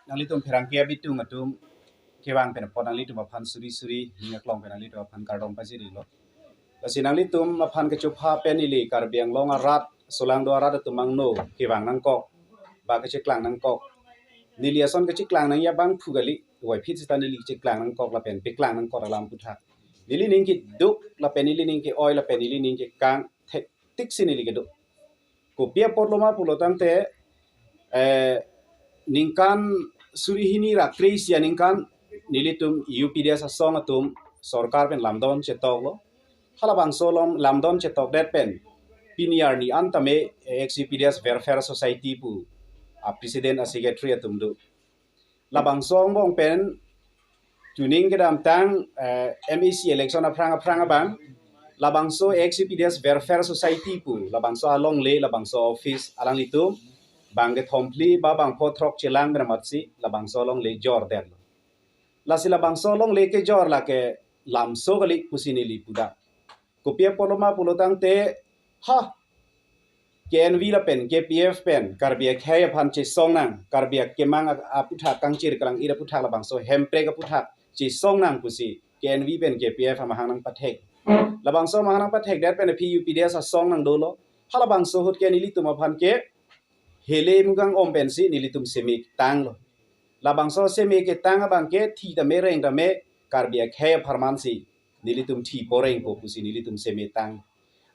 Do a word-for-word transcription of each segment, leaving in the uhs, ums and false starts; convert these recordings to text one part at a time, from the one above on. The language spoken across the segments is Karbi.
Nanglitum pherangke abitung atum kevang pen apot nanglitum aphan suri suri ning aklong pen nanglitum aphan kardom pajirilo. Lasi nanglitum aphan kechopha pen ili Karbi Anglong arat, solangdo arat atum angno kevang nangkok, ba kacheklang nangkok. Neli ason kacheklang nangji abangphu kali, wai phit seta neli cheklang nangkok lapen peklang nangkok alam aputhak. Neli ning keduk lapen neli ning ke-oi lapen neli ning kekang thektik si neli keduk. Kopi apotlo ma pulo tangte, eh, ningkan suri hini ra kre-isi aningkan nelitum U P D S asong atum sorkar pen lamdon chetoklo. Halabangso along lamdon chetokdet pen pini arni an tame ex U P D S Welfare Society pu a president a secretary atum do. Labangso angbong pen chuning kedamtang, eh, M A C election aphrang aphrang abang labangso ex U P D S Welfare Society pu labangso alongle, labangso office alanglitum bang kethom phli ba bang pho throk chelang pen amatsi labangso alongle jordetlo. Lasi labangso alongle kejor lake lamso kali pusi neli pudak. Kopi apotlo ma pulo tangte, ha, K N V lapen K P F pen Karbi akhei aphan chesong nang, Karbi akemang a-, aputhak kangchir kalang-ir aputhak labangso Hemprek aputhak chesong nang pusi K N V pen K P F amahang nangpathek. Labangso amahang nangpathekdet pen aphi U P D S asong nang dolo. Halabangso ahut ke nelitum aphan ke hele mugang om pensi nelitum seme tanglo. Labangso seme ketang abang ke thi tame reng tame Karbi akhei apharman si nelitum thi poreng po pusi nelitum seme tang.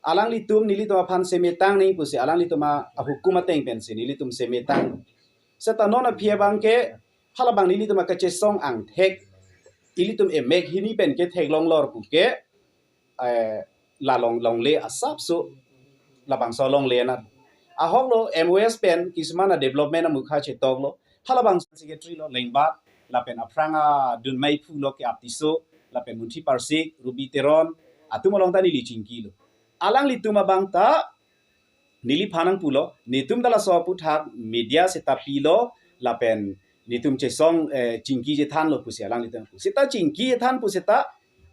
Alanglitum nelitum aphan seme tang ning pusi alanglitum a, ahukum ateng pensi nelitum seme tang. Seta non aphi abang ke halabang nelitum akachesong angthek, ilitum emek hini pen ketheklong lor pu ke, eh, la long longle asapso labangso longle na. Ahoklo M O S pen kisuman a development amukha chetoklo. Halabang secretary lo Lengbat, lapen aphrang adun maiphu lo ke Aptiso, lapen Munthi Parsik, Ruby Teron, atum along ta neli chingkilo. Alanglitum abang ta neliphan nangpulo, netum ta laso aputhak media seta pilo, lapen netum chesong, eh, chingki chethanlo pusi alanglitum pu. Seta chingki chethan pu seta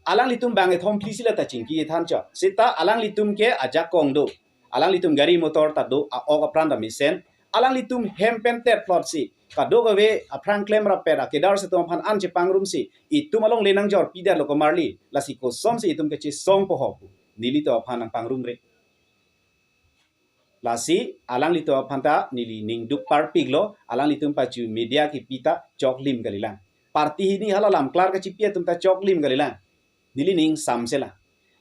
alanglitum bang kethom phli si la ta chingki chethan chot. Seta alanglitum ke ajakong do. Alanglitum gari motor ta do, a-ok apran ta mesen. Alanglitum hem pen tet plot si kadokave aphrang klemrappet akedar si atum aphan an chepangrum si itum alongle nangjor pidetlo komarli. Lasi kosonsi itum kachesong poho pu nelitum aphan nangpangrumre. Lasi alanglitum aphan ta neli ning duk parpiklo, alanglitum pachu media kipi ta choklim kalilang. Party hini hala lamklar kachipi atum ta choklim kalilang. Neli ning samselang.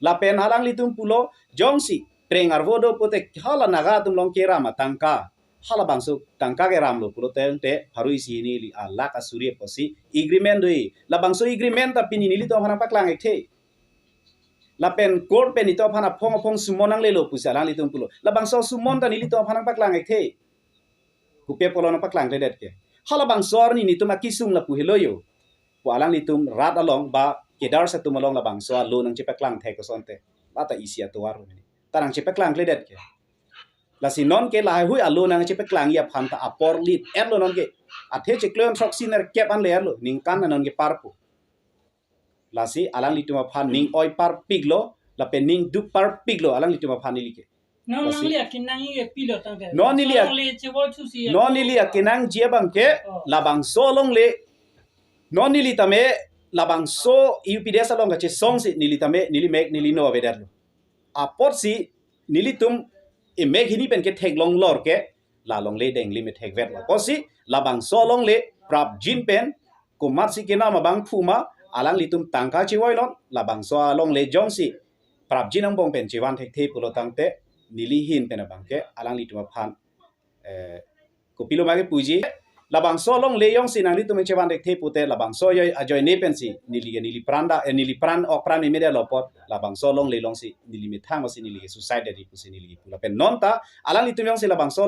Lapen alanglitum pulo jongsi preng arvo do pute hala Naga atum along keram atangka, halabangso tangka keramlo pulo tangte pharo isi hini ili alakh asuri apotsi agreement do-i. Labangso agreement ta pini nelitum aphan paklang ekthe. Lapen court pen itum aphan aphong aphong summon nanglelo pusi alanglitum pulo. Labangso summon ta nelitum aphan paklang ekthe. Kopi apotlo nangpaklang kledet ke? Halabangso arni netum akisung lapu helo yo pu alanglitum rat along ba kedar si atum along labangso alo nangchepaklang thek kosonte. Lata isi atovar lo mini. Ta nangchepaklang kledet ke? Lasi non ke lahaihui alo nangchepaklang-i aphan ta apor lit-etlo non ke. Athe chiklo throksi nerkep an le-etlo. Ningkan non ke parpo. Lasi alanglitum aphan ning oi parpiklo, lapen ning duk parpiklo alanglitum aphan neli ke. Non Lasi nangli akenangji pilo tangte. Non neli ak- Longle chevoi thusi non neli akenangji abang ke, oh, labangso longle. Non neli tame labangso U P D S along kachesong si neli tame neli mek neli no avedetlo. Apotsi nelitum emek hini pen ketheklong lor ke la longle denglim ethekvetlo. Apotsi labangso longle prapjin pen komatsi kenam abangphu ma alanglitum tangka chevoinon, labangso alongle jongsi prapjin angbong pen chevan thekthe pulo tangte neli ahin pen abang ke alanglitum aphan, eh, kopilo ma kepuji, labangso alongle jongsi nanglitum chevan thekthe pute labangso ajoi ajoine pensi neli ke neli pran da, eh, neli pran ok pran meme detlo apot labangso alongle alongsi neli methang si neli ke suicide detji pusi neli ke pu. Lapen non ta alanglitum jongsi labangso